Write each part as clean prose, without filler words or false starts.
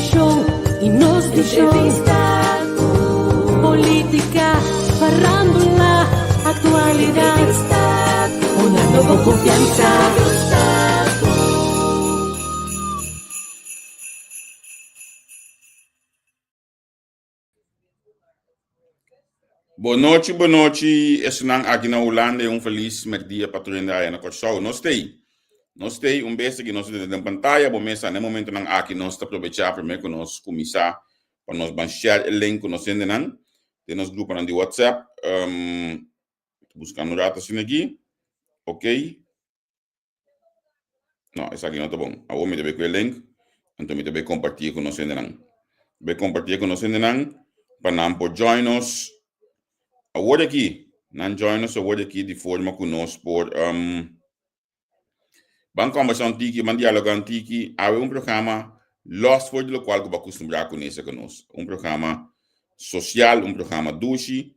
show i nos di show. Entrevista ku polítika, farándula, aktualidat. Entrevista ku Honrando bo konfiansa. Entrevista ku. Bon nochi, bon nochi, esnan aki na Hulanda y un feliz merdia pa tur hende aya na Kòrsou. Nos t'ei, nos t'ei un bes aki nos ta den pantaya, bo mesa na e momentonan aki nos ta probechá promé ku nos kuminsá pa nos ban share e link ku nos hendenan den nos gruponan di WhatsApp. Buskando un rato asina aki, ok. No, esaki no ta bon. Awor mi ta bay ku e link, anto mi ta bay kompartié ku nos hendenan. Bay kompartié ku nos hendenan pa nan por join nos awor aki. Nan join nos awor aki di forma ku nos por um, ban kombersá un tiki, ban dialogá un tiki. Awe un programa los for di lokual ku bo a kustumbrá kuné serka nos. Un programa sosial, un programa dushi.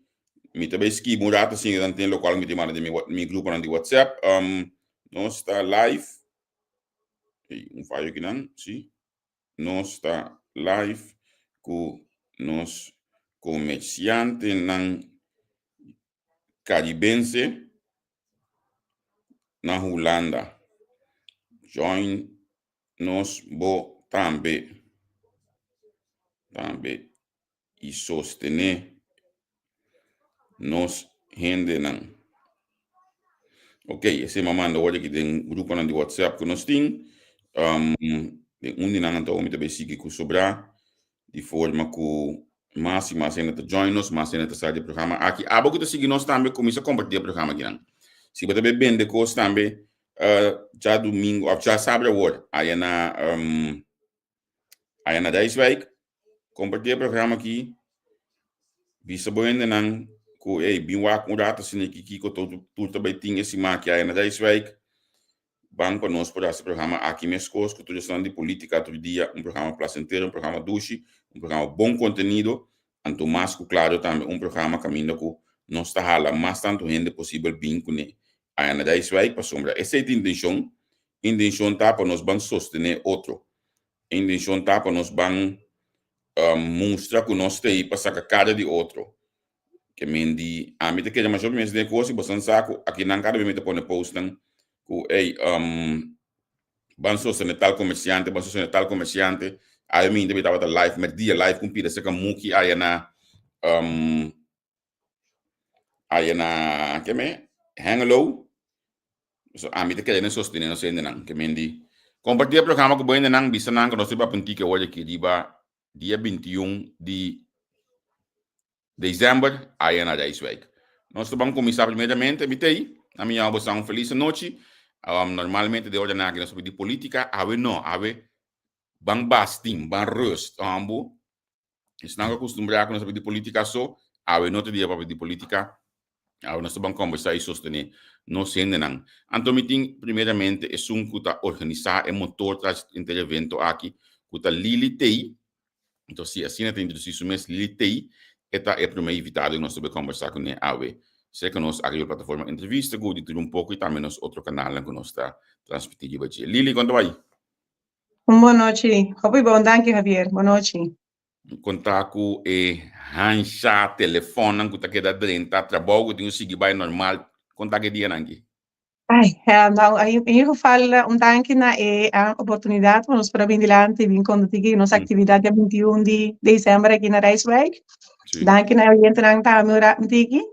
Mi ta bay skibi un rato sin dan tin locual mi tin manda den mi, mi gruponan di WhatsApp. Um, nos ta live. Ey, un fallo aquí nan, sí. Nos ta live ku nos comerciantenan caribense na Hulanda. Join nos bo tambe. Tambe. i sostené nos hendenan. Ok, esei mi a manda awor aki den gruponan di WhatsApp ku nos tin. Um, den un di nan anto mi ta bai sigui ku sobrá di forma ku mas i mas hende ta join nos, mas hende ta sa di e programa aki. Abo ku ta sigui nos tambe kuminsá kompartí e programa akinan. Si bo ta bai bende kos tambe, uh, djadumingu òf djasabra awor aya na um, Aya na Rijswijk, comparti e programa aki, bisa bo hendenan ku ey bin wak un rato asina aki kiko tur ta bay tin e siman aki aya na Rijswijk. Ban pa nos por hasi programa aki meskos ku tur esnan di politica tur dia, un programa placentero, un programa dushi, un programa bon contenido, anto mas ku claro tambe un programa kaminda ku nos ta hala mas tantu hende posibel bin kuné aya na Rijswijk pasobra esei ta intenshon. Intenshon ta pa nos ban sostené otro. Intenshon ta pa nos ban mustra ku nos ta ei pa saka kara di otro. Ke men di ami ta kere masha mes den e kos i boso sa ku akinan kada bes mi ta pone postnan ku ey ban sostené tal komersiante, ban sostené tal komersiante. Awe mi mi tabata live mèrdia live ku un pida serka Muki aya na Aya na ke me Hengelo. So ami ta kere sostene nos hendenan ke men di komparti e programa ku bo hendenan bisa nan ku nos riba apuntike awor aki riba dia 21 di december aya na Rijswijk. Nos ta ban kuminsá primeramente mi t'ei ami yama boso un felis anochi. Normalmente den ora aki nos ta pidi politika awe no awe ban bastin ban rust ambu. Esnan ku akustumbrá ku nos ta papia di polítika so, awe no ta dia papia di polítika. Awe nos ta ban kombersá i sostené nos hendenan. Anto mi tin primeramente esun ku ta organisá e motor tras henter evento aki, ku ta Lily Tey. Anto si asina ta introdusí su mes, Lily Tey, e ta e promé invitado ku nos ta bai kombersá kuné awe. Serka nos aki riba plataforma Entrevista ku di tur un poko i tambe nos otro kanalnan ku nos ta transmití riba dje. Lily, kon ta bai? Un bon nochi. Hopi bon, danki Javier. Bon nochi. Konta ku e hansha telefonnan ku ta keda drenta trabou ku tin ku sigui bai normal. Konta ku e dianan aki. Ai, nou, in ieder geval un danki na e oportunidad pa nos por a bin dilanti y bin konta tiki nos actividad dia 21 di december aki na Rijswijk. Danki na e oyentenan tambe ora un tiki.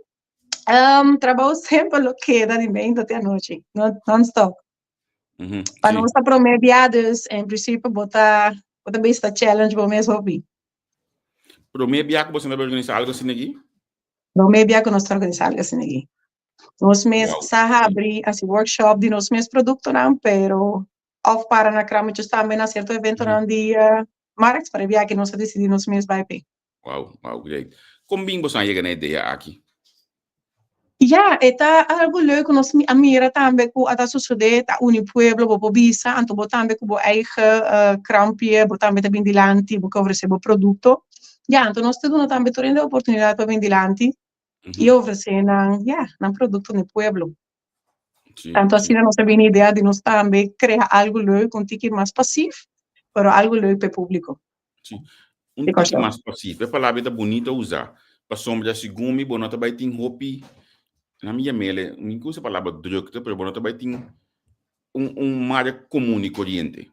Trabou semper lo keda di meinta te anochi, non-stop. Pa nos ta prome bia, dus en principe bo ta, bo ta bisa challenge bo mes hopi. Prome bia ku boso ta organisa algo asina aki? Prome bia ku nos ta organisa algo asina aki. Nos mes sa habri hasi workshop di nos mes produktonan, pero of para na krametjes tambe na sierto eventonan di markt, pero e bia aki nos a disidi nos mes bai p'e. Wow, wow, great. Kon bin boso a yega na e idea aki? Ya, e ta algu leuk ku nos a mira tambe ku a ta sosodé, ta uni pueblo, bo por bisa, anto bo tambe ku bo eigen krampje, bo tambe ta bin dilanti, bo ke ofresé bo produkto. Ya, anto nos ta duna tambe tur hende oportunidat pa bin dilanti i ofresé nan, ya, nan produkto na e pueblo. Tanto asina nos a bini idea di nos tambe krea algu leuk, un tiki mas pasif, pero algu leuk pa e públiko. Si. Un tiki mas pasivo. E palabra ta bunita usa. Pasobra segun mi bo no ta bai tin hopi, na mi yam'ele, mi usa palabra drukte, pero bo no ta bai tin un mare komun i koriente.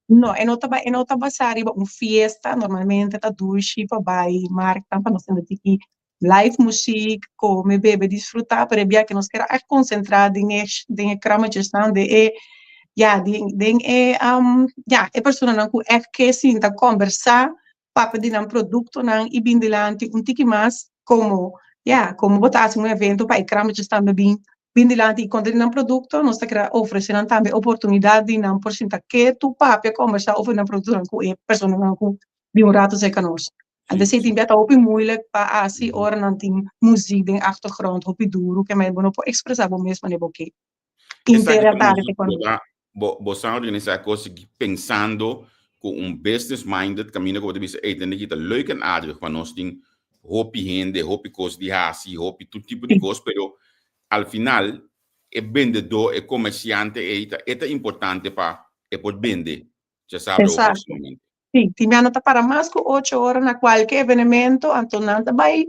No, e no ta e no ta basá riba un fiesta, normalmente ta dushi pa bai marktan pa nos tende tiki live muziek, kome, bebe, disfrutá, pero e bia ke nos kier a konsentrá den e den e krammetjesnan, den e ya den den e ya e personanan ku ègt ke sinta kòmbersá, papia di nan produktonan i bin dilanti un tiki mas komo ya komo bo ta hasi un evento pa e krammetjes tambe bin bin dilanti i konta di nan produkto, nos ta kere ofresé nan tambe oportunidat di nan por sinta ketu, papia, kòmbersá over nan produktonan ku e personanan ku bin un rato serka nos. Antes si tin bia ta hopi moeilijk pa hasi ora nan tin muziek den achtergrond hopi duru ke men bo no por expresa bo mes manera bo ke. Interactuar ku nan. Bo sa organisa e kos pensando ku un business minded kaminda ku bo ta bisa ey tende ki ta leuk en aardig pa nos tin hopi hende, hopi kos di hasi, hopi tur tipo di kos pero al final e bendedó, e komersiante ey ta e ta importante pa e por bende. Exacto. Sí, tin bia no ta para mas ku ocho ora na kualke evenemento, anto nan ta bai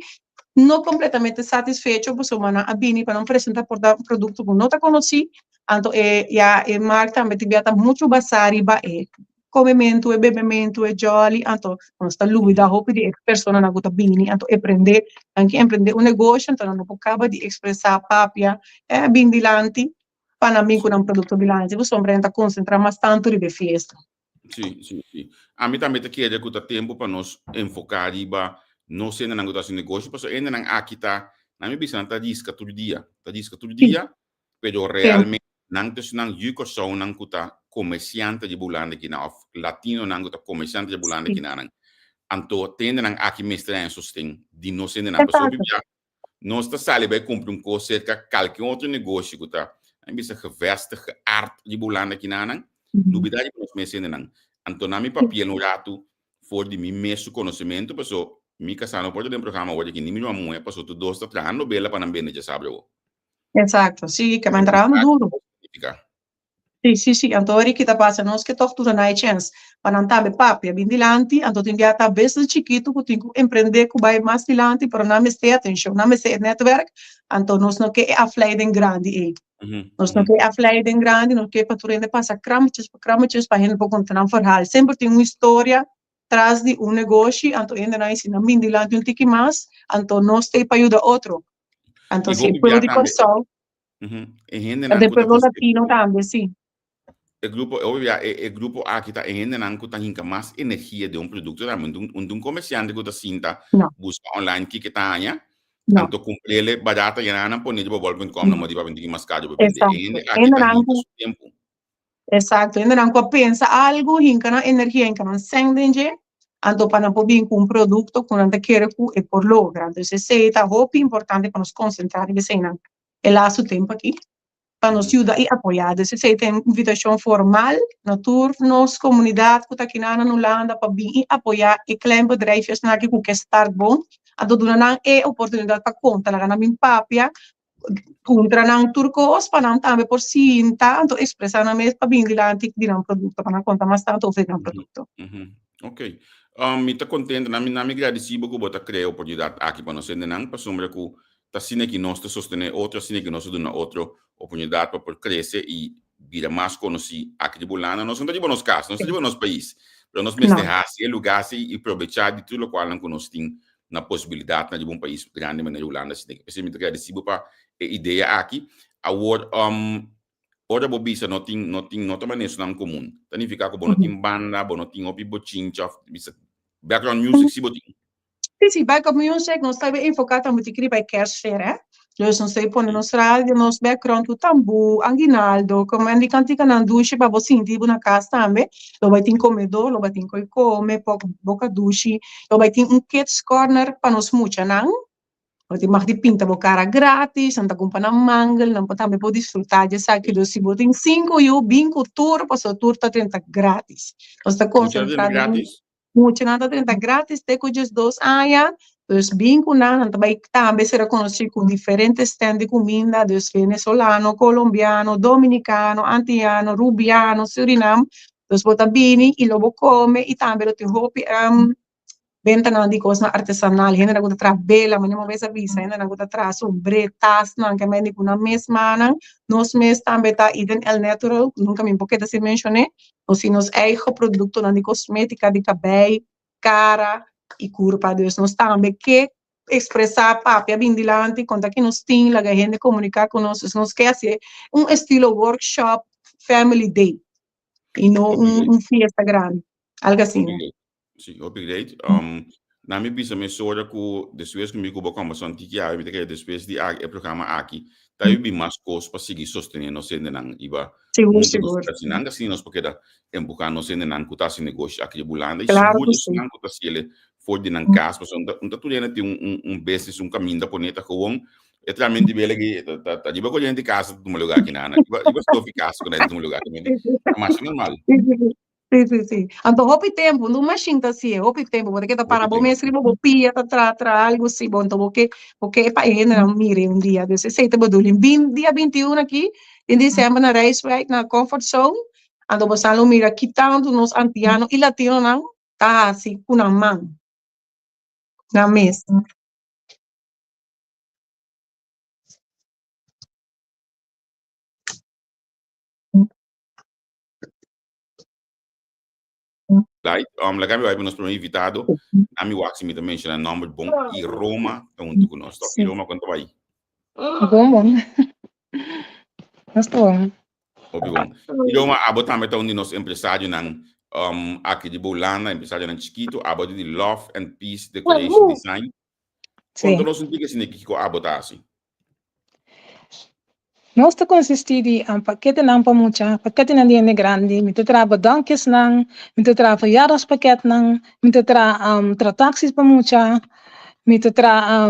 no kompletamente satisfecho pasobra nan a bini pa nan presenta por ta un produkto ku no ta konosí, anto e ya e mark tambe tin bia ta muchu basá riba e komementu, e bebementu, e jòli, anto nos ta lubidá hopi di e personanan ku ta bini, anto emprendé, nan ke emprendé un negoshi anto nan no por kaba di ekspresá, papia, e bin dilanti. pa nan bin ku nan produkto dilanti, pasobra nan ta konsentrá mas tantu riba e fiesta. Sí, sí, sí. Ami tambe ta kere ku ta tempu pa nos enfoká riba nos hendenan ku ta hasi negoshi, pasobra e hendenan aki ta, nan mi bisa nan ta riska tur dia, ta riska tur dia, pero realmente nan ta esnan yu Kòrsounan ku ta komersiante riba Hulanda kinan òf latinonan ku ta komersiante riba Hulanda kinanan. Anto te hendenan aki mester haña sosten di nos hendenan, pasobra hopi bia Nos ta sali bai kumpra un kos serka kalke otro negoshi ku ta, nan bisa gevestigd, geaard riba Hulanda kinanan, lubida riba nos mes hendenan. Anto nan mi papia un ratu for di mi mes su konosementu, paso mi kasá no por ta den programa awor aki, ni mi ruman muhé, paso tur dos ta trahando bela pa nan bende djasabra awor. Exacto, sí, ke men trahando duro. Sí, sí, sí. Anto ora ki ta pasa nos ke tòg duna nan e chèns pa nan tambe papia bin dilanti. Anto tin bia ta business chikitu ku tin ku emprendé ku bai mas dilanti, pero nan mester e atenshon, nan mester e nètwèrk. Anto nos no ke e afleiding grandi ei. Nos no ke e afleiding grandi, nos ke pa tur hende pasa krammetjes pa krammetjes pa hende por konta nan verhaal. Semper tin un historia tras di un negoshi, anto hendenan si nan bin dilanti un tiki mas, anto nos ta ei pa yuda otro. Anto si e pueblo di Kòrsou. E hendenan De ku ta pueblo latino tambe, sí. E grupo, e obvia, e, e grupo aki ta e hendenan ku ta hinka mas energia den un produkto tambe. Un, un, un komersiante ku ta sinta No. buska online kiko ta haña, No. anto kumprele barata i nan pone riba bol.com na modi pa bindi mas karo pa bende. E hende aki ta Hendenan hinka ku su tempu. Exacto, hendenan ku a pensa algu, hinka nan energia, hinka nan sèn den dje, anto pa nan por bin ku un produkto ku nan ta kere ku e por logra. Entonces esei ta hopi importante pa nos konsentrá riba eseinan e lastu tempu aki, pa nos yuda i apoyá. Dus esei ta un invitashon formal na tur nos komunidat ku ta akinan na Hulanda pa bin i apoyá e klein bedrijfjesnan aki ku ke start bon, anto duna nan e oportunidat pa konta, laga nan bin papia Puntra nan tur kos pa nan tambe por sinta anto expresa nan mes pa bin dilanti di nan produkto, pa nan konta mas tantu over di nan produkto. Ok. Mi ta kontento, nan mi gradisi bo ku bo ta krea oportunidat aki pa nos hendenan, pasobra ku ta asina ki nos ta sostené otro, asina ki nos ta duna otro oportunidat pa por krese i bira mas konosí aki riba Hulanda. Nos no ta riba nos kas, nos ta riba nos pais, pero nos mester hasi e lugá así i probechá di tur lokualnan ku nos tin na posibilidatnan riba un pais grandi manera Hulanda asina. P'esei mi ta gradisí bo pa e idea aki. Awor, ora bo bisa no tin, no tin, no ta manehonan komun, ta nifiká ku bo no tin banda, bo no tin hopi bochincha òf bisa background music si bo tin. Sí, sí, background music nos ta enfoká tambe tin riba e kerstsfeer, hè. Dus nos ta pone nos radio, nos background ku tambú, aguinaldo, komo di kantikanan dushi pa bo sinti bo na kas tambe. Lo bai tin komedó, lo bai tin koi kome, boka dushi, lo bai tin un kids corner pa nos muchanan. Bo tin mag di pinta bo kara gratis, nan ta kumpra nan mangel, nan por tambe por disfrutá di esaki. Dus si bo tin sinku yu, bin ku tur, pasobra tur ta drenta gratis. Nos ta konsentrá den. Muchanan ta drenta gratis te ku 12 aña, dus bin ku nan, nan ta bai tambe ser konosí ku diferente stand di kuminda, dus venezolano, kolombiano, dominikano, antiano, rubiano, surinam. Dus bo ta bini i lo bo kome i tambe lo tin hopi bentanan di kosnan artesanal, hendenan ku ta traha bela, manera mi a bisa bisa, hendenan ku ta traha sombré, tasnan, ke mende ku nan mes mannan. Nos mes tambe ta Eden El Natural, nunka mi por keda sin menshoné, nos tin nos eigen produktonan di kosmétika, di kabei, kara i kurpa. Dus nos tambe ke ekspresá, papia bin dilanti, konta ki nos tin, laga hende komuniká ku nos. Dus nos ke hasi un estilo workshop, family day, i no un fiesta grandi, algu asina. Sí, hopi great. Na mi bisa mesora ku despues ku mi ku bo kòmbersá un tiki awe, mi ta kere despues di e programa aki, ta yubi mas kos pa sigui sostené nos hendenan riba Sigur, mundu nos sigur. ta hasi nan, asina nos por keda empuhá nos hendenan ku ta hasi negoshi aki riba Hulanda i Claro sigur ku sí. esnan ku ta hasiel for di nan kas, pasobra un ta tur hende tin un un business, un kaminda pone ta gewoon e tramente bele aki ta ta ta riba koriente kas ta tuma lugá aki nan, riba riba stof di kas ku nan ta tuma lugá aki, ta masha normal. Sí, sí, sí. Sí, sí, sí. Anto hopi tempu, no mashin ta hasié, hopi tempu, bo ta keda para Hopi bo tempu. mes riba bo pia ta traha traha algu si bo, anto bo ke bo ke pa e hendenan mira un dia. Dus esei ta bedoeling. Bin dia 21 aki den december na Rijswijk na Comfort Zone, anto bo sa lo mira ki tantu nos antiano i latinonan ta hasi ku nan man, nan mes. Right, laga mi bai pa nos primer invitado. Ami wak si mi ta menciona nomber bon. Iroma ta hunto cu nos, toch? Sí. Iroma, con ta bai? Bon, bon. Nos ta bon. Hopi bon. Iroma, abo tambe ta un di nos empresarionan aki di Hulanda, empresarionan chikito. Abo ta di Love and Peace Decoration Design. Sí. Conta nos un tiki asina kiko abo ta hasi. Nos ta konsistí di paketenan pa mucha, paketenan di hende grandi, mi ta traha bedankjesnan, mi ta traha verjaardagspakketnan, mi ta traha trataxis pa mucha, mi ta traha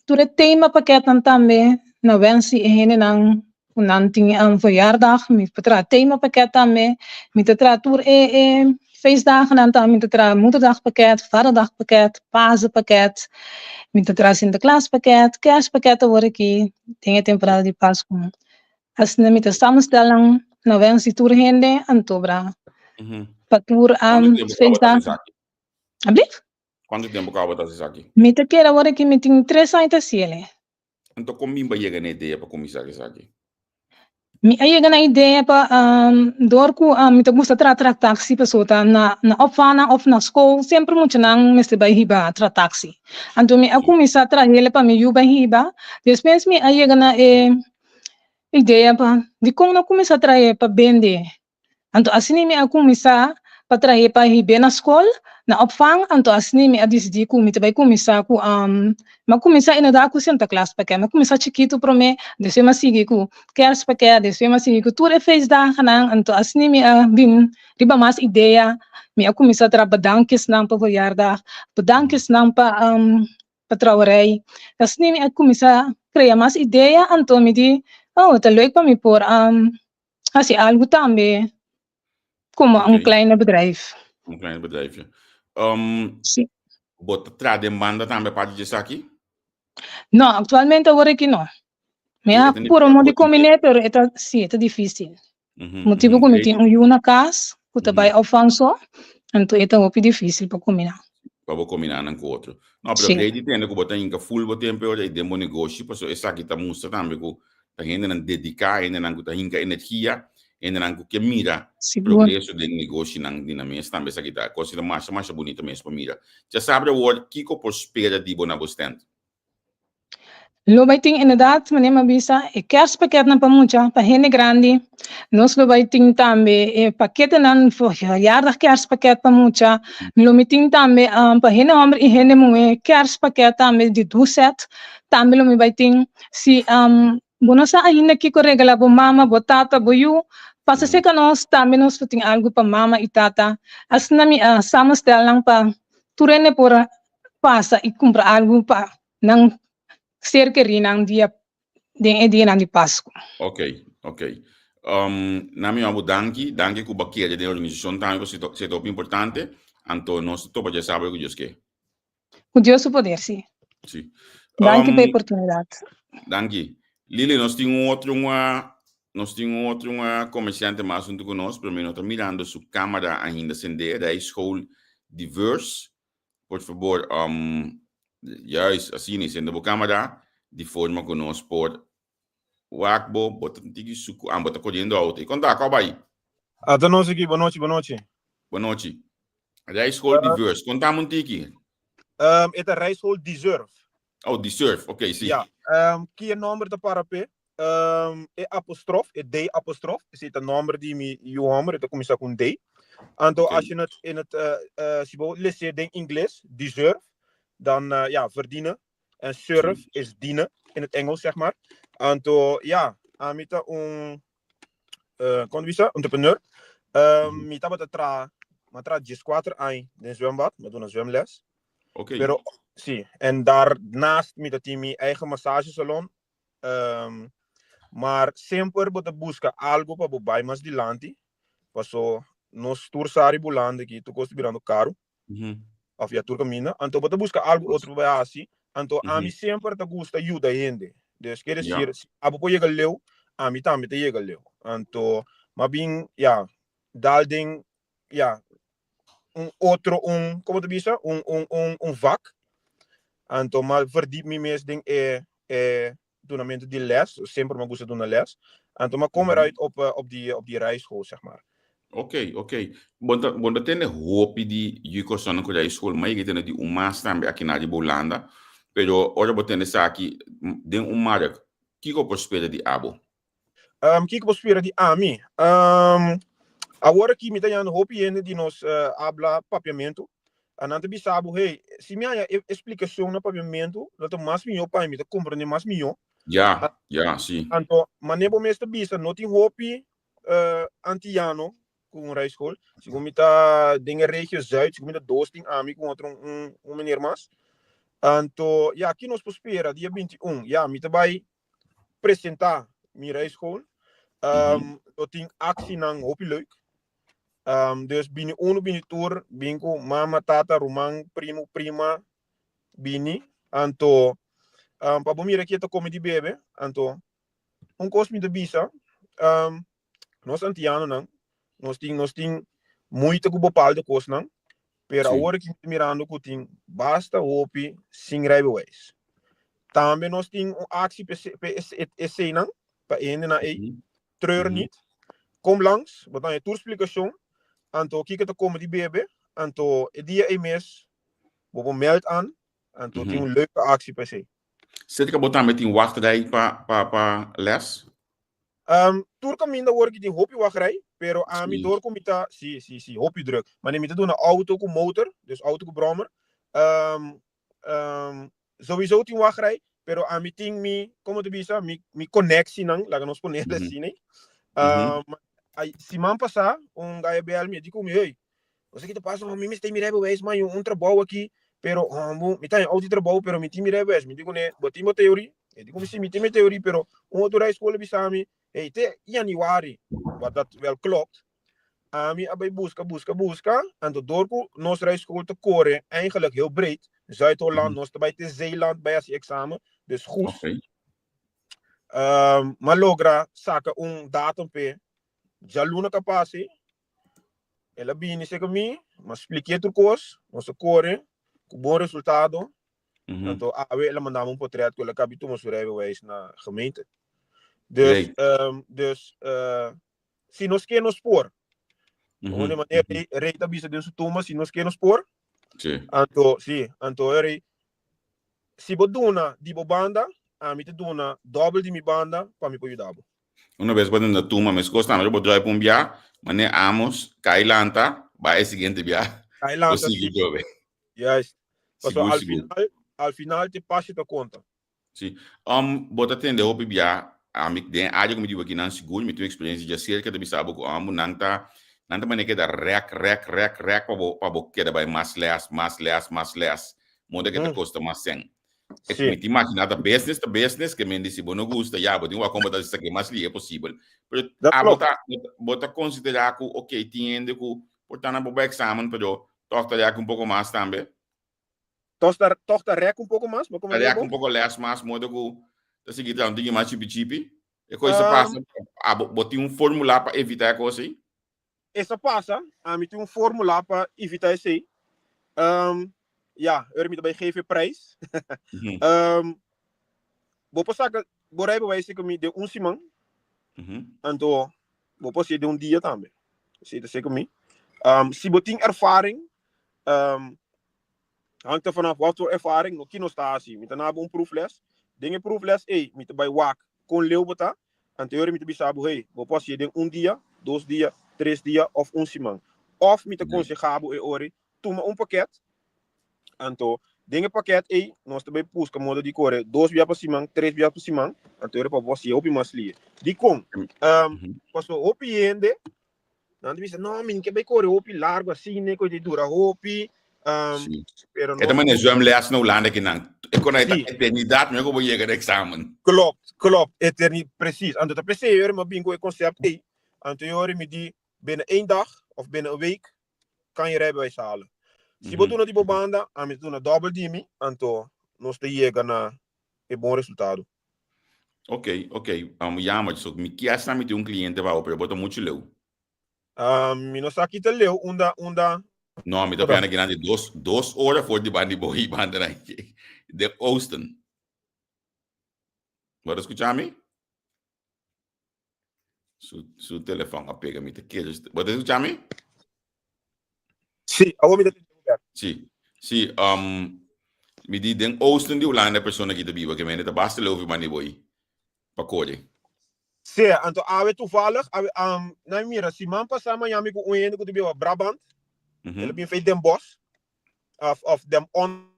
tur e themapakketnan tambe na wens di e hendenan ku nan tin verjaardag, mi por traha themapakket tambe, mi ta traha tur e e feestdagennan tambe, mi ta traha moederdagpakket, vaderdagpakket, pasenpakket, mi ta traha sinterklaaspakket, kerstpakket awor aki den e temporada di Pasku. Asina mi ta samenstel nan na wens di tur hende anto bra pa tur feestdagen. Ablief? Kuantu tempu ku abo ta hasi esaki? Mi ta kere awor aki mi tin tres aña ta hasiel. Anto kon bin bo a yega na idea pa kuminsá ku esaki? Mi a yega na idea pa dor ku mi ta gusta traha tra taxi pasobra ta na na opvangnan of na skol semper muchanan mester bai hiba tra taxi. Anto mi a kuminsá trahel pa mi yu bai hiba. Despues mi a yega na e idea pa dikon no kuminsá trahe pa bende. Anto asina mi a kuminsá pa trahe pa hib'é na skol, na opvang, anto asina mi a disidí ku mi ta bai kuminsá ku mi a kuminsá inderdat ku Sinterklaas pakèt, mi a kuminsá chikitu promé, despues mi a sigui ku Kerstpakèt, despues mi a sigui ku tur e feestdagennan, anto asina mi a bin riba mas idea, mi a kuminsá traha bedankjesnan pa verjaardag, bedankjesnan pa pa trouwerij, asina mi a kuminsá krea mas idea, anto mi di, oh ta leuk pa mi por Hasi algu tambe como un kleine bedrijf. Un kleine bedrijfje. Um, Sí. Bo ta traha den banda tambe aparte di esaki? No, actualmente awor aki no. Mi a pura mo di combiné, pero e ta, sí, e ta difícil. Motibo cu mi tin un yu na cas cu ta bai opvang so, anto e ta hopi difícil pa combiná. Pa bo combiná nan cu otro. No, pero grei di tende cu bo ta hinca full bo tempo e ora ei den bo negoshi, pasobra esaki ta mustra tambe cu Ta hendenan dediká, hendenan ku ta hinka energia, hendenan ku ke mira progreso den negoshinan di nan mes tambe. Esaki ta kos ta masha masha bunita mes pa mira. Djasabra awor kiko por spera di bo na bo stand? Lo bai tin inderdaad, manera mi a bisa, e kerstpakketnan pa mucha, pa hende grandi. Nos lo bai tin tambe e paketenan verjaardag kerstpakket pa mucha. Lo mi tin tambe pa hende homber i hende muhe kerstpakket tambe di dos set. Tambe lo mi bai tin si bo no sa ainda kiko regala bo mama, bo tata, bo yu, pasa serka nos, tambe nos lo tin algu pa mama i tata. Asina mi a samenstel nan pa tur hende por pasa i kumpra algu pa nan ser kerinan dia den e dianan di Pasku. Ok, ok. Na mi abo danki, danki ku bo a kere den e organisashon tambe pasobra si ta hopi importante, anto nos ta topa djasabra ku Dios ke. Ku Dios su poder, sí. Sí. Danki pa e oportunidat. Danki. Lili, nos tin un otro un. Nos tin un otro un comerciante mas hunto cu nos, pero mi no ta mirando su camera ainda sende. Rijschool Diverse. Por favor, juist asina, sende bo camera di forma cu nos por wak bo, bo ta tiki suku, ah, bo ta coriendo auto. Y conta, cua bay? Ata nos aki, bon nochi, bon nochi. Bon nochi. Rijschool Diverse, conta un tiki. E ta Rijschool Deserve. Oh, Deserve, ok, si. Ja, ki e nomber ta para pe? E apostrof, e D apostrof, esei ta nomber di mi yu homber, e ta kuminsá ku un D. Anto als je het in het, si bo les'é den ingles, deserve, dan ja, verdienen. En serve is dienen in het Engels, zeg maar. Anto ja, ami ta un, kon ta bisa, entrepreneur. Mi tabata traha, mi a traha dieskuater aña den zwembad, mi a duna zwemles. Pero, si, en daarnaast mi ta tin mi eigen massagesalon. Maar semper bo ta buska algo pa bo bai mas dilanti, paso nos tur sa riba Hulanda aki tur kos ta birando karu, of ya tur kaminda, anto bo ta buska algo otro pa bai hasi, anto ami semper ta gusta yuda hende, dus ker desir si abo por yega leu, ami tambe ta yega leu, anto m'a bin ya dal den ya un otro un como ta bisa un un un un vak anto m'a verdiep mi mes den e e dunamento di les semper m'a gusta duna les anto m'a come eruit op op di op di rijschool zeg maar. Ok ok bo ta bo ta tende hopi di yu kosnan ku rijschool ma yega tende di un mas tambe aki na riba Hulanda pero ora bo tende esaki den un mark kiko por spera di abo? Kiko bo spera di ami? Awor aki mi ta yanda hopi hende di nos habla papiamentu. Nan ta bisa bo, hey, si mi haña e splikashon na papiamentu, lo ta mas mihó pa mi, mi ta komprendé mas mihó. Ya, ya, si. Anto, manera bo mes ta bisa, no tin hopi antiano ku un rijschool. Segun mi ta den e regio Zuid, segun mi ta dos tin ami ku otro un meneer mas. Anto, ya, ki nos por spera dia 21? Ya, mi ta bai presentá mi rijschool. Lo tin aksinan hopi leuk. Dus bini unu, bini tur, bin ku mama, tata, ruman, primu, prima, bini. Anto, pa bo mira ke ta kome di bebe. Anto, un kos mi ta bisa, Nos antianonan, nos tin, nos tin moeite ku bepaalde kosnan, pero awor aki mi ta mirando ku tin basta hopi sin rijbewijs. Tambe nos tin un aksi pa eseinan, pa e hendenan ei, treur niet, kom langs, bo ta haña tur splikashon, anto kiko ta kome di bebe, anto e dia ei mes bo por meld an, anto tin un leuke aksi pa esei. Serka bo tambe tin wachtrij pa les? Tur kaminda awor ki tin hopi wachtrij, pero ami dor ku mi ta, si, si, si, hopi druk. Mane mi ta duna auto ku motor, dus auto ku brommer. Sowieso tin wachtrij, pero ami tin mi, komo ta bisa, mi, mi koneksinan, laga nos pone el asina. Siman pasá un gaya bel mi, e di ku mi, hey, Bo sa ki ta pasa? Mi mester mi rijbewijs, man, un trabou aki, pero hombo, mi ta en auto trabou, pero mi tin mi rijbewijs. Mi di kuné, bo tin bo teorie? E di ku mi, si, mi tin mi teorie, pero un otro rijschool a bisa mi, hey, te januari, wat dat wel klopt. Ami a bai buska, buska, buska, anto door ku nos rijschool ta kore eigenlijk heel breed, Zuid-Holland, nos ta bai te Zeeland bai hasi examen, dus Goes. M'a logra saka un datum p'e djaluna ka pasa. El a bini serka mi, mi a spliké tur kos, nos a kore ku bon resultado. Anto awe el a manda mi un potret ku el a kabi tuma su rijbewijs na gemeente. Dus, dus si nos ke nos por. Gewoon de manera rei, rei ta bisa den su tumba, si nos ke nos por. Anto, si, anto e rei, si bo duna di bo banda, ami ta duna dòbel di mi banda pa mi por yuda bo. Una bes bo na tuma meskos tambe bo draai pa un bia, mane Amos kai lanta, bai e siguiente bia. Kai lanta, Bo sigui jobe. Juist. Paso al final, al final te pasje ta konta. Si. Bo ta tende hopi bia, ami den área ku mi diba akinan sigur mi tin un eksperensia djaserka ta bisa bo ku ambo nan ta nan ta mane keda rèk rèk rèk rèk pa bo pa bo keda bai mas lès, mas lès, mas lès. Moda ke ta kosta mas sèn. E mi ta imaginá ta business ta business ke men di si bo no gusta ya bo tin wak kon bo ta hasi esaki mas lihe posibel. Pero abo ta bo ta konsiderá ku ok tin hende ku por ta na bo bai eksamen pero tòg ta rèk un poko mas tambe. Tòg ta tòg ta rèk un poko mas? Bo Ta rèk un poko lès mas moda ku ta sigui traha un tiki mas chipi chipi. E kos ta pasa, abo, bo tin un formula pa evita e kos ei? Esa pasa, ami tin un formula pa evita esei. Um, ja, ora mi ta bai geef e prijs. Um, bo por saka bo rijbewijs ku mi den un siman. Anto bo por hasié den un dia tambe. Esei ta seka mi. Um, si bo tin ervaring, um, hangt er vanaf wat voor ervaring, no ki nos ta hasi. Mi ta nabo un proefles. Den e proefles ei, mi ta bai wak kon leu bo ta. Anto e ora mi ta bisa bo, hey, bo por hasié den un dia, dos dia, tres dia òf un siman. Òf mi ta konsehá bo e ora ei, tuma un pakèt. Anto den e pakèt ei, nos ta bai buska moda di kore dos bia pa siman, tres bia pa siman. Anto e ora pa bo hasié hopi mas lie. Dikon? Pasobra hopi hende Nan ta bisa, no, mi no ke bai kore hopi largu asina, ku e dura hopi. Um, Sí. pero E ta no. manera zwemles na Hulanda ki nan. E kon Sí. eternidad mi ko yega de examen. Klopt, klopt. Eterni, precies. Anto ta p'esei yori mi a bin ku e concept ei. Anto yori mi di binnen één dag of binnen een week kan je rijbewijs halen. Si bo duna di bo banda, ami ta duna dòbel di mi, anto nos ta yega na e bon resultado. Ok, ok. Um, jammer, so mi kier sa mi tin un cliente pa bo, pero bo ta mucho leu. Um, mi no sa kita leu, unda, unda. No, mi ta piana grande dos, dos ora voor di bandi bo i banda na de Oosten. Bo ta escucha mi? Su, su telefon a pega, mi ta kere. Bo ta escucha mi? Sí, awor mi ta tende bo. Sí, sí, um, mi di den oosten di Hulanda persona ki ta biba, ke mende ta basta leu fi bandi bo i pa kore. Sí, anto awe toevallig, awe, um, na mi mira, siman pasá Miami ku un hende ku ta biba Brabant, el a bin fei Den Bosch, of, of Den On.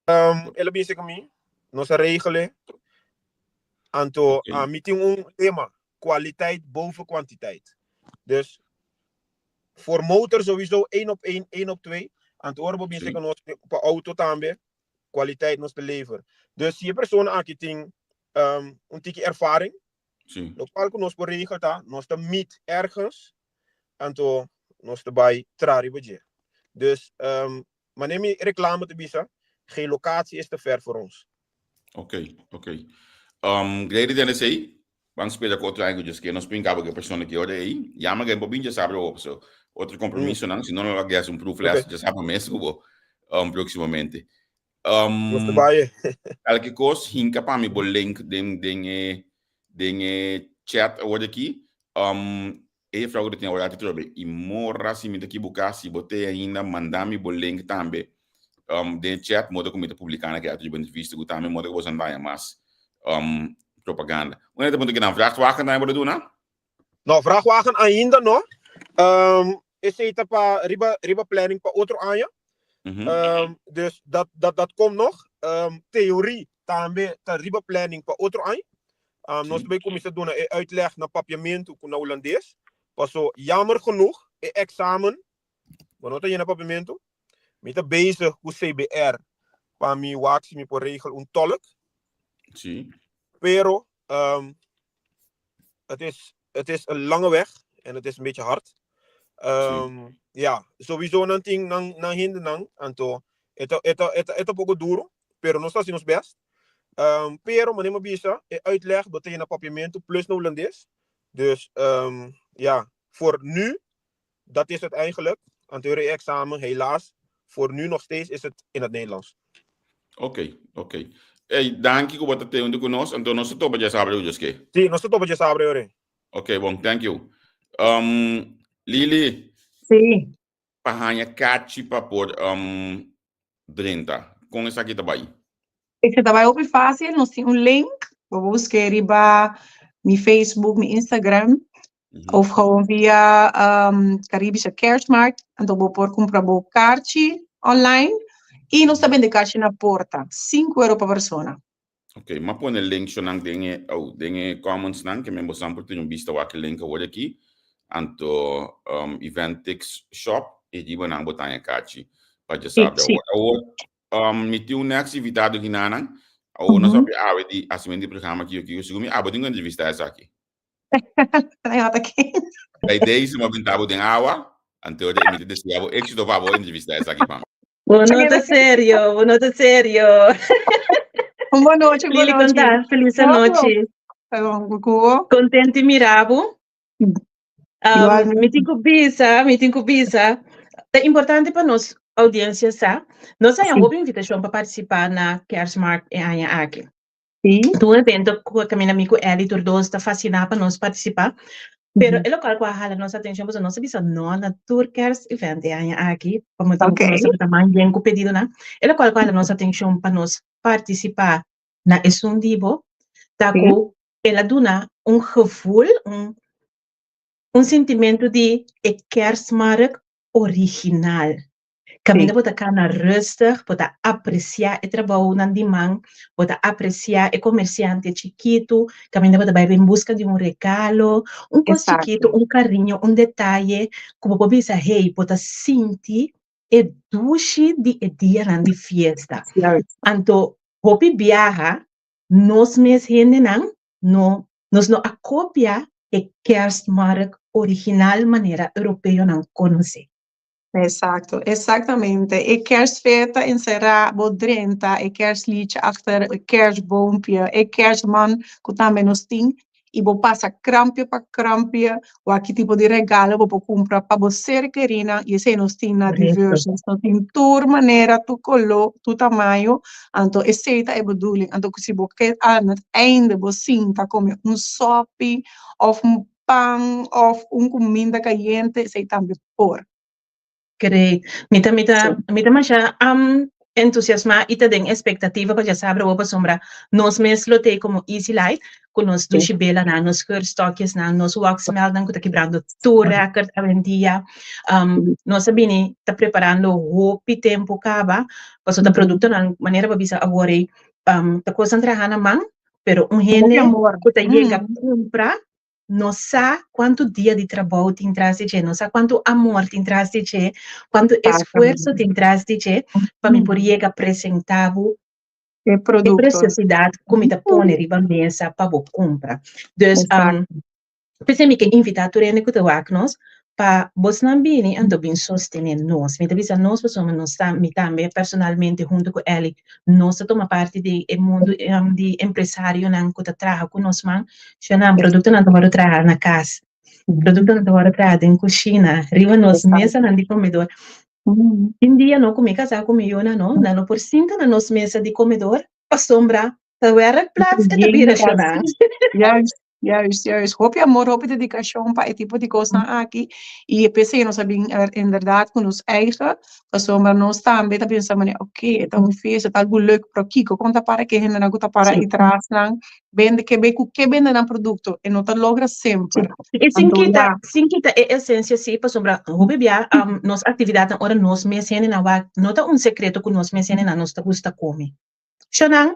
Um, el a bisa ku mi, nos a regele. Anto, Oké. ah, mi tin un lema, kwaliteit boven kwantiteit. Dus, voor motor sowieso 1 op 1, 1 op 2. Anto ora bo bisa Sí. ku nos pa auto tambe, kwaliteit nos ta lever. Dus si e persona aki tin um, un tiki ervaring, Sí. lokual ku nos por regel ta, nos ta meet ergens, anto nos ta bai traha riba dje. Dus, um, Manera mi reclame ta bisa, geen locatie is te ver voor ons. Ok, ok. Um, Grady Tennessee, ban spera ku otro aña ku Dios ke nos pin kaba ku e persona ki ora ei. Yama gen bo bin djasabra op so. Otro compromisonan, si no no lo a un proefles Ok. djasabra mes ku bo um, próximamente. Nos ta Um, bai. Elke kos hinka pa mi bo link den den e den e chat awor aki. Um, E juffrouw ku ta tin awor atrobe i mora si mi ta kibuká si bo te ainda manda mi bo link tambe um, den chat moda ku mi ta publiká na ke riba entrevista ku tambe moda ku boso daña mas um, propaganda. Un ta punto kinan vrachtwagen tambe bo ta duna? No, vrachtwagen ainda no. Um, esei ta pa riba riba planning pa otro aña. Um, dus dat, dat, dat komt nog. Um, theorie tambe ta riba planning pa otro aña. Um, nos ta bay cuminsa duna e uitleg na Papiamentu cu na Hulandes. Paso, jammer genoeg, e examen, bo no ta yena Papiamentu. Mi ta bezig cu CBR pa mi wak si mi por regel un tolk. Pero, um, het is, het is een lange weg en het is een beetje hard. Um, ja, sowieso nan tin nan, nan hende nan, anto, e ta, e ta, e ta, e ta poco duro, pero nos ta haci nos best. Um, pero, manera mi a bisa, e uitleg bo ta na Papiamentu plus na Hulandes. Dus, um, ja, voor nu, dat is het eigenlijk. Anto e examen, helaas, voor nu nog steeds is het in het Nederlands. Oké, oké. Hey, danki ku bo ta te huntu ku nos. Anto nos ta topa djasabra ku Dios ke. Sí, nos ta topa djasabra yore. Oké, bon, thank you. Um, Lili. Sí. Pa haña kachi pa por um, drenta. Kon esaki ta bai? Esaki ta bai hopi fácil. Nos tin un link. Bo por busk'é riba mi Facebook, mi Instagram. Of gewoon via um, Caribische Kerstmarkt. Anto bo por kumpra bo karchi online. I nos ta bende karchi na porta. Sinku euro pa persona. Ok, m'a pone link shonan den e, oh, den e comments nan, ke men bosan por tin un bista wak e link awor aki. Anto um, Eventix Shop, e riba nan bo taña kachi pa djasabra Sí, sí. awor. Awor, um, mi tin un next invitado hinanan. Awor nos papia awe di hasimentu di programa aki, aki. Segun mi abo tin ku entrevista esaki. Bij deze m'a benta bo den awa, anto mi ta desea bo éxito pa bo entrevista esaki pa mi. Bo no ta serio, bo no ta serio. Un bon nochi, un bon Lili, nochi. konta, felis anochi. Perdon, Cubo. Contento mira bo. Igualmente. Mi tin ku bisa, mi tin ku bisa. Ta importante pa nos audiencia sa. Nos hay un hopi invitacion pa participa na Kerstmarkt e aña aki. Ta un evento ku kaminda mi ku Elly tur dos ta fasciná pa nos participa. Pero e lokual ku a hala nos atencion pasobra nos a bisa no na tur kerst event e aña aki pa motibu ku nos tabata man yen ku pedidonan. E lokual ku a hala nos atencion pa nos participa na esun di bo ta ku el a duna un gevoel, un un sintimentu di e kerstmarkt original. Kaminda bo ta kana rustig, bo ta apresiá e trabounan di man, bo ta apresiá e komersiante chikitu, kaminda bo ta bai en buska di un regalo, un kos chikitu, un kariño, un detaye ku bo por bisa, hey, bo ta sinti e dushi di e dianan di fiesta. Anto hopi biaha nos mes hendenan no nos no a kopia e kerstmarkt original manera europeonan konosé. Exacto, exactamente. E kerstfeer ta encerá bo drenta e kerstliedje achter e kerstboompje, e kerstman ku tambe nos tin, i bo pasa krampje pa krampje, wak ki tipo di regalo bo por kumpra pa bo ser kerinan, i esei nos tin na diversos. Nos tin tur manera, tur koló, tur tamaño, anto esei ta e bedoeling. Anto ku si bo ke aan het einde bo sinta kome un sòpi òf un pan òf un kuminda kayente, esei tambe por. Great. Mi ta mi ta mi ta masha entusiasmá i ta den espektativa pa djasabra awor pasobra nos mes lo tei komo Easy Light ku nos dushi belanan, nos geurstokjesnan, nos waxmeltnan ku ta kibrando tur rèkòrt awendia. Nos a bini ta preparando hopi tempu kaba pasobra ta produktonan manera bo a bisa awor ei ta kosnan traha na man pero un hende ku ta yega kumpra No sa kuantu dia di trabou tin tras di dje, no sa kuantu amor tin tras di dje, kuantu esfuerso tin tras di dje pa mi por yega presentá bo e e preciosidat ku mi ta pone riba mesa pa bo kumpra. Dus, p'esei mi ke invitá tur hende ku ta wak nos pa bosnan bini anto bin sostené nos. Mi ta bisa nos pasobra nos ta, mi tambe personalmente huntu ku Elly, nos ta tuma parti di e mundu di empresarionan ku ta traha ku nos man. Shonnan, produktonan ta wòrdu traha na kas, produktonan ta wòrdu traha den kushina, riba nos mesanan di komedor. Tin dia no ku mi kasá ku mi yunan no, nan no por sinta na nos mesa di komedor pasobra ta wèrkplats e ta bira shonnan. Juist, juist, juist. Hopi amor, hopi dedikashon pa e tipo di kosnan aki. I e p'esei nos a bin inderdaad ku nos eigen, pasobra nos tambe ta pensa manera, oké, e ta un fiesta, e ta algu leuk, pero kiko kon ta para ku e hendenan ku ta para ei trasnan bende ke be ku ke bende nan produkto, e no ta logra semper. I sin kita, sin kita e esensia si, pasobra hopi bia nos aktividatnan ora nos mes hendenan wak, no ta un sekreto ku nos mes hendenan nos ta gusta kome. Shonnan,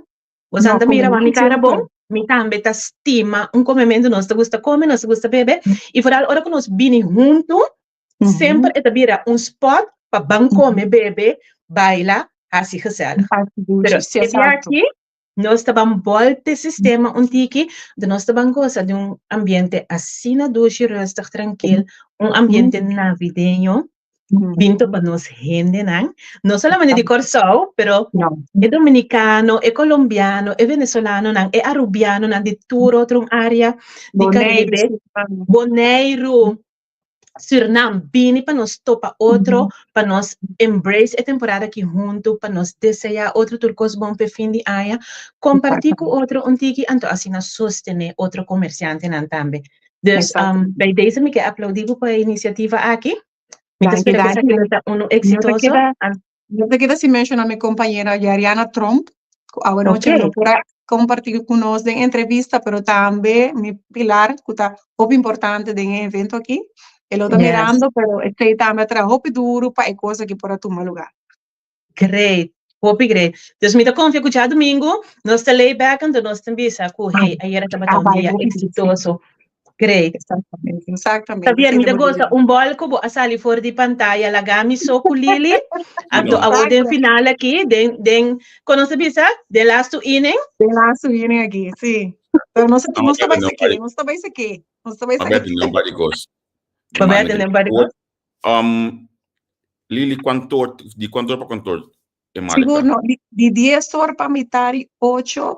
bosan ta mira wak mi kara bon? Mi tambe ta stima un komementu, nos ta gusta kome, nos ta gusta bebe, i foral ora ku nos bini huntu, semper e ta bira un spot pa ban kome, bebe, baila, hasi gezellig. Pero e bia aki, nos ta ban bòlta e sistema un tiki, anto nos ta ban gosa di un ambiente asina dushi, rustig, trankil, un ambiente navideño, Bin topa nos hendenan, no solamente di Kòrsou, pero e dominikano, e kolombiano, e venesolanonan, e arubianonan di tur otro un área di Karibe, Boneiru, Sürnam, bini pa nos topa otro, pa nos embrace e temporada aki huntu, pa nos deseá otro tur kos bon p'e fin di aña, kompartí ku otro un tiki, anto asina sostené otro komersiantenan tambe. Dus bij deze mi ke aplaudí bo pa e inisiativa aki. Mi ta spera ku esaki lo ta unu eksitoso. No ta keda sin menshoná mi kompañera Yariana Tromp, ku awanochi no por a kompartí ku nos den entrevista, pero tambe mi pilar ku ta hopi importante den e evento aki. E lo ta mirando, pero esei tambe a traha hopi duru pa e kos aki por a tuma lugá. Great, hopi great. Dus mi ta konfia ku djadumingu nos ta lay back anto nos ta bisa ku hey, ayera tabata un dia eksitoso. Great. Exactamente, exactamente. Xavier, mi ta gosa un bòl ku bo a sali for di pantaya laga mi so ku Lili. Anto awor den final aki, den, den, kon nos ta bisa? Den lastu inning. Den lastu inning aki, si. Pero nos, nos ta bai saki, nos ta bai saki, nos ta bai saki. Pa bèt den un par di kos. Lili, kuantu or, di kuantu or pa kuantu or? E marka. Sigur no, di, di 10 or pa mitar i 8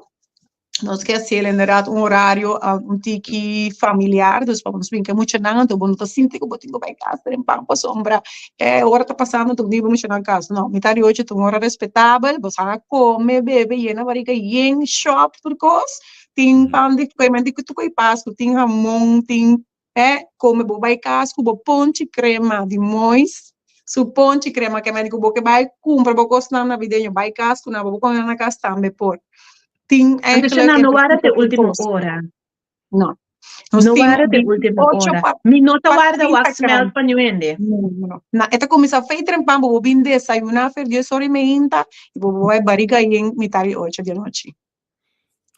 nos ke hasiel inderdaad un horario uh, un tiki familiar, dus pa nos bin ke muchanan, anto bo no ta sinti ku bo tin ku bai kas trempan pasobra e ora ta pasando anto bo tin ku bai muchanan kas. No, mitar di ocho ta un ora respetabel, bo sa kome, bebe, yena bariga yen, shop tur kos, tin pan di koe, tur koe pasku, tin hamon, tin E kome bo bai kas ku bo ponchi krema di Mois su ponchi krema ke medi ku bo ke bai kumpra bo kosnan navideño bai kas ku nan bo por kome nan na kas tambe por tin Anto eigenlijk nan en no wara te principio tur ultimo kos. ora. No. Nos No tin wara te ultimo 28 ora. pa Mi no ta pa warda 30 wax kran. melt pa niun hende. No, no, no. Na, e ta kuminsá fei trempan bo bo bin desayuná fer dies ora i meinta i bo bo bai bariga yen mitar di ocho di anochi.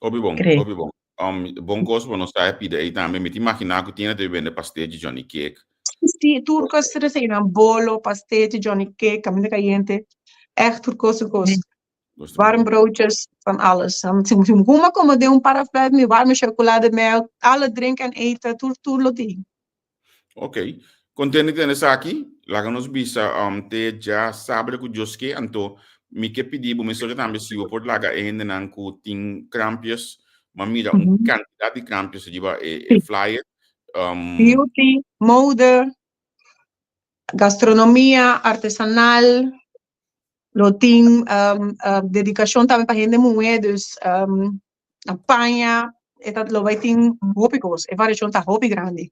Hopi bon, Cree. hopi bon. Um, bon kos bo nos ta pide ei tambe. Mi ta imaginá ku tin ta bende pastechi, Johnny Cake. Sí, tur kos ta desayuná. Bolo, pastechi, Johnny Cake, caminda cayente. Echt tur kos, tur kos. Nos ta Warm bon. broodjes, van alles. Dan si si huma como den un parafluit, mi warme chocolademelk, alle drink en eten, tur tur lo tin. Ok. Contento di tende esaki. Laga nos bisa um, te dja sabra ku Dios ke. Anto mi ke pidi bo mesora tambe si bo por laga e hendenan ku tin krampjes. Ma mira un kantidat di krampjes riba e, e flyer. Um, Beauty, mode, gastronomia artesanal, lo tin um, um, dedikashon tambe pa hende muhé, dus um, na paña, e ta lo bai tin hopi kos, e variashon ta hopi grandi.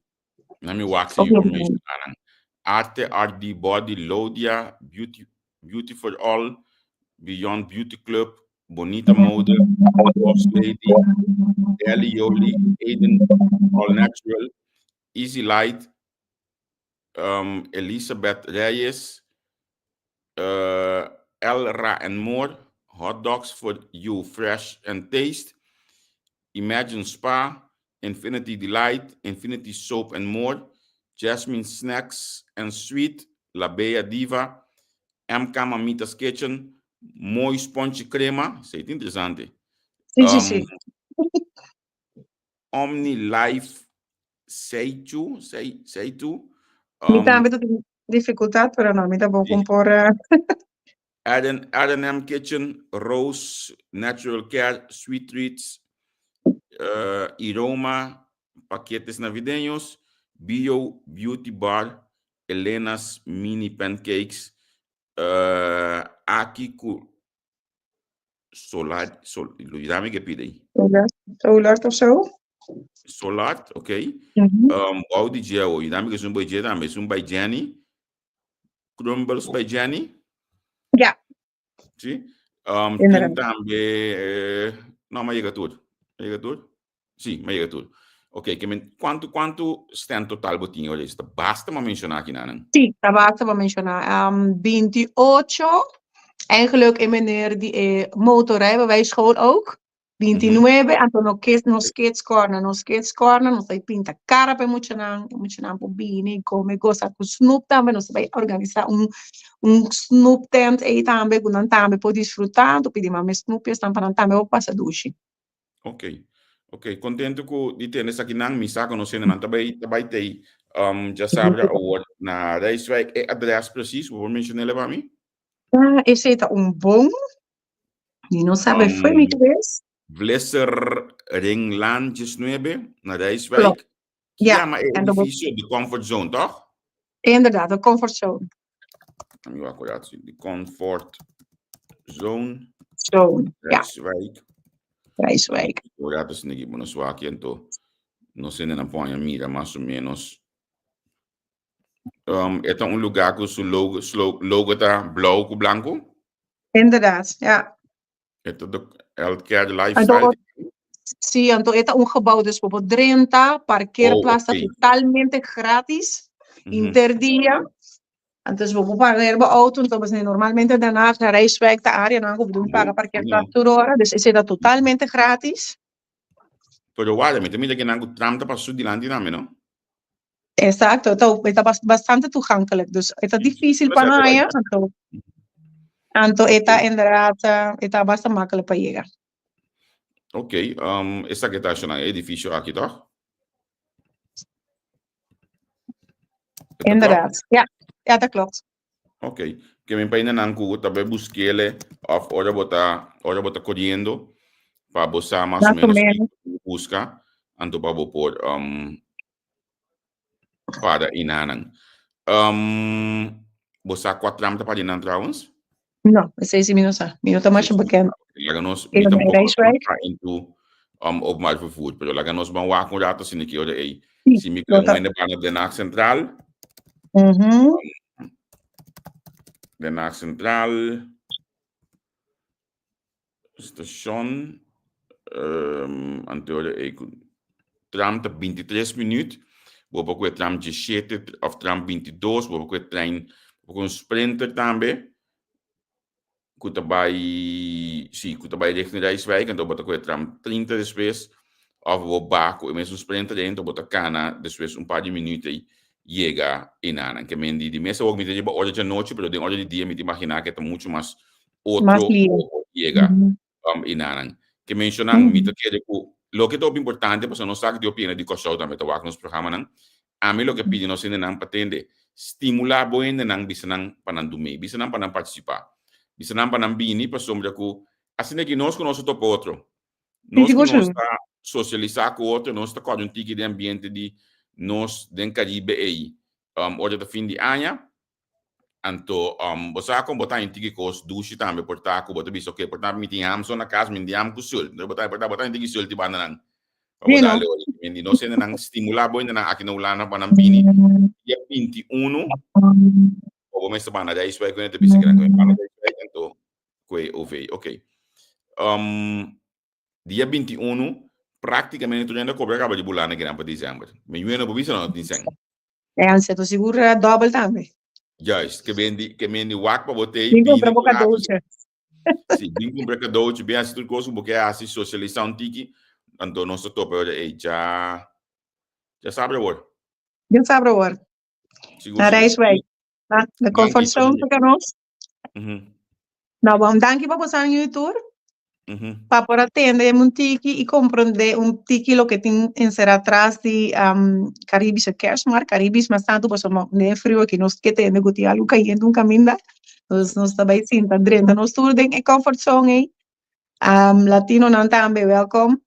Na mi wak si Hopi, bo hopi grandi. menshoná nan. Arte, RD Body, Lodia, Beauty, Beauty for All, Beyond Beauty Club, Bonita Mode, Boss Lady, Deli Yoli, Eden All Natural, Easy Light, um, Elizabeth Reyes, uh, El Ra and More, Hot Dogs for You Fresh and Taste, Imagine Spa, Infinity Delight, Infinity Soap and More, Jasmine Snacks and Sweet, La Bella Diva, MK Mamita's Kitchen, Mooi Sponge Crema, esei ta interesante. Sí, sí, sí. Omni Life Seichu, Sei, Seitu. Mi tambe ta tin dificultad, pero no, mi tampoco Sí. por... Aaron, R&M Kitchen, Rose, Natural Care, Sweet Treats, Iroma, Paquetes Navideños, Bio Beauty Bar, Elena's Mini Pancakes, Aki ku Solar, sol, lo mi ke pide ahí. Solar, solar of zo? Solar, ok. Um, wow di Geo, y dame que es un by Jenny, es un by Jenny. Crumbles by Jenny. Ja. Sí. Um, tin tambe, eh, no, ma llega tur. Ma llega tur? Sí, ma llega tur. Ok, que men, cuánto, cuánto stand total bo tin ora? Ta basta ma menciona aquí nanan. Sí, ta basta ma menciona. Um, 28, eigenlijk e meneer die eh, motorrijbewijsschool ook. 29, anto no kids, nos kids corner, nos kids corner, nos ta pinta cara pa e muchanan, e muchanan por bini, come, goza cu snoep tambe, nos ta bay organisa un, un snoep tent ey tambe, cu nan tambe por disfruta, anto pidi mami snoepjes pa nan tambe por pasa dushi. Ok, ok, contento cu di tende esakinan, mi sa cu nos hendenan ta bay, ta bay tey, um, djasabra awor na Rijswijk, e adres precies, bo por mencionele pa mi? Ah, esey ta un bon. Mi no sabe, fue mi cabes. Vlesser Ringlaan 19, na Rijswijk. Klopt. Ja, Ja, maar e en dat edificio de Comfort Zone, toch? Inderdaad, de Comfort Zone. Mi wou akkoraat zien. De Comfort Zone. Zone, ja. Rijswijk. Rijswijk. Ora dus nigi bo nos wak ento. Nos hende nan por mira mas o menos. Um, e ta un lugar ku su logo, slo, logo ta blauw ku blanco. Inderdaad, ja. E ta de healthcare lifestyle. Anto, sí, anto e ta un gebouw dus bo por drenta, parkeerplaats Oh, oké. ta totalmente gratis, inter dia. Anto bo por parkeer bo auto, anto pues normalmente Den Haag na Rijswijk ta areanan ku bo dun paga parkeerplaats tur ora, dus esei ta totalmente gratis. Pero wara, mi ta mira kinan ku tram ta pasa su dilanti tambe, no? Exacto, e ta, e ta bastante toegankelijk. Dus e ta difícil pa haña, anto, anto e ta inderdaad, e ta basta makkelijk pa yega. Ok, um, esaki ta ashonan e edificio aki, toch? Inderdaad, ja. Ja, dat klopt. Ok. Ke men painanan ku ta bai buskele of ora bo ta ora bo ta koriendo pa bo sa mas o Mas o menos menos. kiko bo buska anto pa bo por um, para inanan. Um, bo sa kua tram ta para nan trouwens? No, esei si mi no sa. Mi no ta masha bekend. Laga nos, E mi na tampoco Rijswijk. ta into um, openbaar vervoer, pero laga nos ban wak un rato sino ki ora ei. Sí, Si mi no kre ta. un hende para Den Haag Centraal, Den Haag Centraal, station, um, anto ora ei ku tram ta 23 minuut, bo por kue tram 17 of tram 22, bo por kue trein, bo por kue un sprinter tambe, ku ta bai, sí, ku ta bai richting Rijswijk, anto bo ta kohe tram 30 despues, of bo ba ku e mesun sprinter ei, anto bo ta kana despues un par di minuut ei yega enanan. Ke men di, di mes awor mi ta riba ora djanochi, pero den ora di dia mi ta imaginá ke ta muchu mas Mas otro lihe. bo por yega enanan. Ke menshonan, mi ta kere ku loke ta hopi importante, pasobra nos sa ku tin hopi hende di Kòrsou tambe ta wak nos programanan, Ami loke pidi nos hendenan pa tende, stimulá bo hendenan, bisa nan pa nan dumei, bisa nan pa nan partisipá, bisa nan pa nan bini pasobra ku asina ki nos ku nos ta topa otro, nos ku nos ta sosialisá ku otro, nos ta kòrda un tiki den ambiente di nos den Karibe ei ora ta fin di aña. Anto bo sa kon bo ta haña un tiki kos dushi tambe por ta ku bo ta bisa oke por ta mi tin ham so na kas mi tin ham ku sult. Bo ta por ta bo ta haña un tiki sult di banda nan pa bo dal ora. Mi di nos hendenan stimulá bo hendenan aki na Hulanda pa nan bini dia 21 bo bo mester banda Rijswijk ku hende ta bisa kinan ku banda Rijswijk anto ku e OV. Oke. Dia 21 praktikamente tur hende a kobra kaba di Hulanda kinan pa december. Mi yu no por bisa no tin sèn. E ansia ta sigur dòbel tambe. Juist, ke men di, ke men di wak pa bo tei, Bin bini kumpra bo ku rato. kadoutje. Si, bin kumpra kadoutje, bin hasi tur kos ku bo ke hasi, sosialisá un tiki, anto nos ta topa e ora ei. Dja, dja sabra awor. Dja sabra awor. Sigur, Na sigur. Rijswijk. Na, na Danki, comfort zone Sonia. pa nos. Nou, bon, danki pa boso año tur. Pa por atende un tiki y comprende un tiki loke tin encerra tras di um, Caribische Kerstmarkt. Caribisch mas tanto pasobra mo den frio aki nos ke tende ku tin algo cayendo un caminda. Dus nos ta bai sinta drenta nos tur den e comfort zone ei. Um, Latinonan tambe welkom.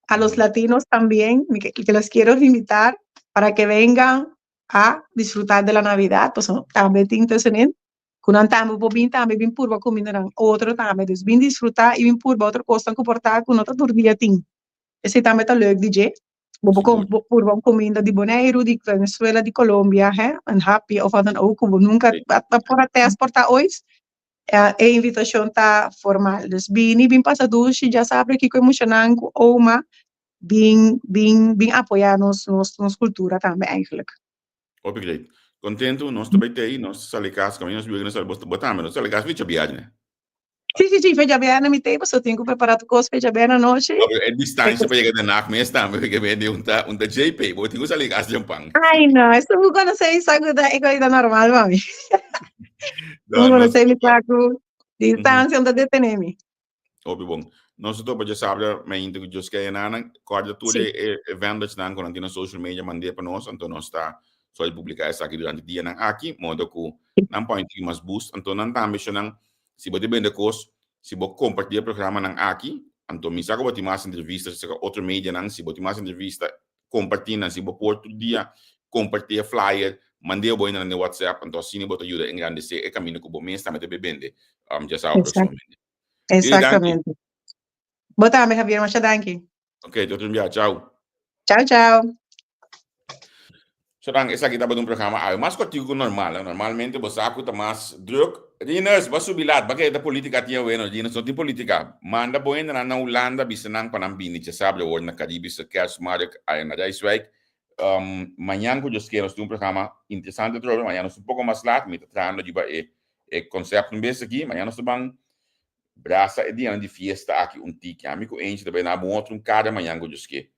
A los latinos también, que, que los quiero invitar para que vengan a disfrutar de la Navidad. Pasobra tambe tin tussenin. Ku nan tambe por bin tambe bin purba kumindanan otro tambe. Dus bin disfrutá i bin purba otro kosnan ku por ta ku no ta tur dia tin. Esei tambe ta leuk di dje. Bo por Sigur. bo purba un kuminda di Boneiru, di Venezuela, di Colombia, hè, un hapje of wat dan ook ku bo nunka Sí. a a por a tèst por ta ooit. E invitashon ta formal. Dus bini bin pasa dushi, djasabra kiko e muchanan ku oma bin bin bin apoyá nos nos nos kultura tambe eigenlijk. Hopi great. Contento, nos ta bay tey, nos ta sali cas, caminda nos biba nos sali, bo tambe, nos ta sali cas fecha bierne. Sí, sí, sí, fecha bierne mi tey, pasobra tin cu prepara tur cos fecha bierne anochi. No, pero e distancia pa yega Den Haag mes tambe, porque mi di un ta, un ta JP, bo tin cu sali cas Japan. Ay, no, eso bo conoce mi sa cu ta, e cosa ta normal pa mi. No, Bo nos conoce mi ta sa cu distancia no ta detene mi. Hopi bon. Nos ta topa djasabra mainta ku Dios kere nanan. Kòrda tur Sí. e e vendors-nan ku nan tin na social media mand'é pa nos, anto nos ta sòl publiká esaki durante dianan aki, modo ku nan pon tin mas boost. Anto nan tambe shownan, si bo ta bende kos, si bo kompartí e programanan aki, anto mi sa ku bo tin mas entrevista serka otro medianan, si bo tin mas entrevista, kompartí nan. Si bo por tur dia kompartí e flyer, mand'é bo hendenan den WhatsApp, anto asina bo ta yuda engrandesé e kaminda ku bo mes tambe ta be bende djasabra Exacto. próksimamente. Dili danki. Exactamente. Bo tambe, Javier. Masha danki. Ok, tot un bia. Ciao. Ciao, ciao. Zodan, esaki tabata un programa awe mas kortiku ku normal. Eh? Normalmente bo sa ku ta mas druk. Rinus, ba subi lat, ba kere ta politika tin awe no. Rinus no tin politika. Manda bo hendenan na Hulanda, bisa nan pa nan bini djasabra awor na Caribische Kerstmarkt aya na Rijswijk. Um, mañan ku Dios kier nos tin un programa interesante atrobe. Mañan nos un poko mas lat, mi ta trahando riba e E concepto un bes aki, mañana nos ta ban brasa e dianan di fiesta aki un tiki. Ami cu Angie ta bay na un otro un kada mañan cu Dios ke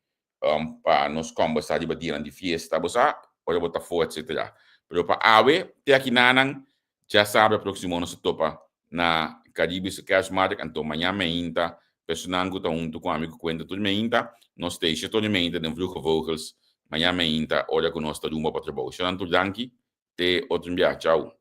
um, pa nos conversa riba dianan di fiesta. Bo sa, ora bo ta afo, etcetera. Pero pa awe, te aki nanan, djasabra proximo nos ta topa na Caribische Kerstmarkt, anto mañan meinta, personan cu ta hunto cu ami cu cuenta tur meinta, nos ta isha tur meinta den Vroege Vogels, mañan meinta, ora cu nos ta rumbo pa trabou. Shonan tur danki, te otro bia. Chao.